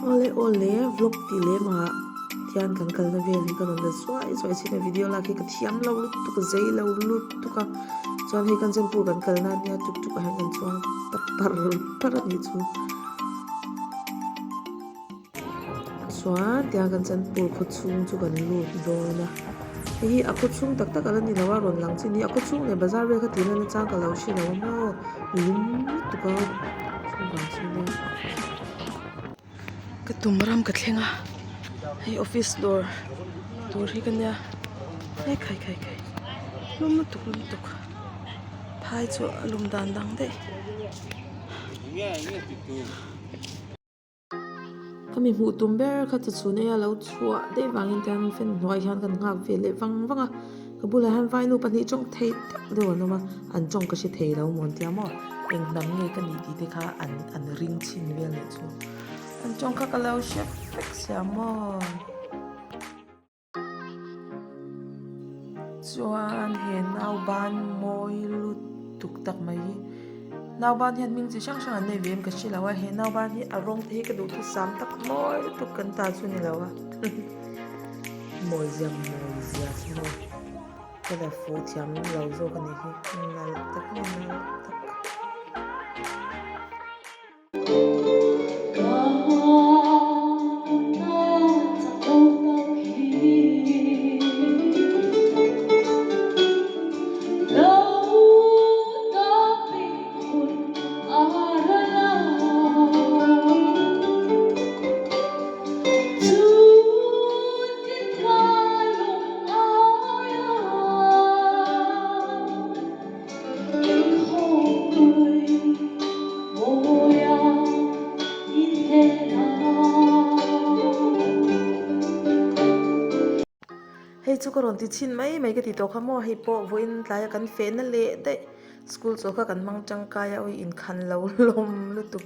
Awle awle vlog tih lem ah hian kan kalna vel hi ka rawn la zuai zuai chin a video lak hi ka thiam lo lutuk a zei lo lutuk a chuan hei Kanchanpur kan kalna ania tuk tuk ah hian kan chuang ta par par a nih chu. Chuan tiang Kanchanpur khaw chhung chu kan lut dawn a hei hi a khaw chhung tak tak a la ni lo a rawn lang chin hi a khaw chhung leh bazar vel kha tih lan nachang ka lo hre lo a maw lum lutuk a chuvang chu nia. Ka tum ram ka thleng a hei office dawr tur hi ka nia e khai khai khai lum lutuk lum lutuk phai chu a lum dan dang daih. Ka mi hmuh tum ber kha chu chhun eia lo chhuah daih vangin tiang fan hnuai hian kan nghak ve leh vang vang a ka bulah hian vainu pahnih tawng thei deuh deuh an awm a an tawng ka hre thei lo maw an tia maw eng hnam nge ka nih tih te kha an an ring chhin vel leh chu an tawng kha ka lo hre vek sia maw. Chuan he nauban mawi lutuk tak mai hi nauban hian hming chi hrang hrang an nei ve em ka hre lo a he nauban hi a rawng te hi ka duhthusam tak mawi lutuk kan ta chu ni lo a mawi zia mawi zia chu maw ka la fuh thiam lo zawk a nih hi nalh tak a ni nalh tak. Hei chu ka rawn ti chhin mai mai ka ti tawh kha maw hei pawh vawiin tlaia kan fehna leh daih school chaw kha kan hmang tangkai a awi inkhan lo hlawm lutuk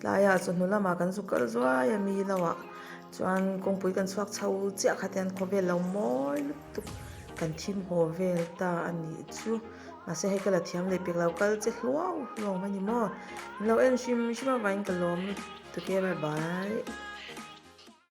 tlaiah chawhnu lamah kan zuk kal zuai a mi lo ah chuan kawngpui kan chhuak chho chiah kha tian khawvel lo mawi lutuk kan thim haw vel ta a nih chu. Mahse hei ka la thiam leh pek lo kal che hluau hluau mai ni maw. Min lo en hrim hrim avangin ka lawm lutuk e bye bye.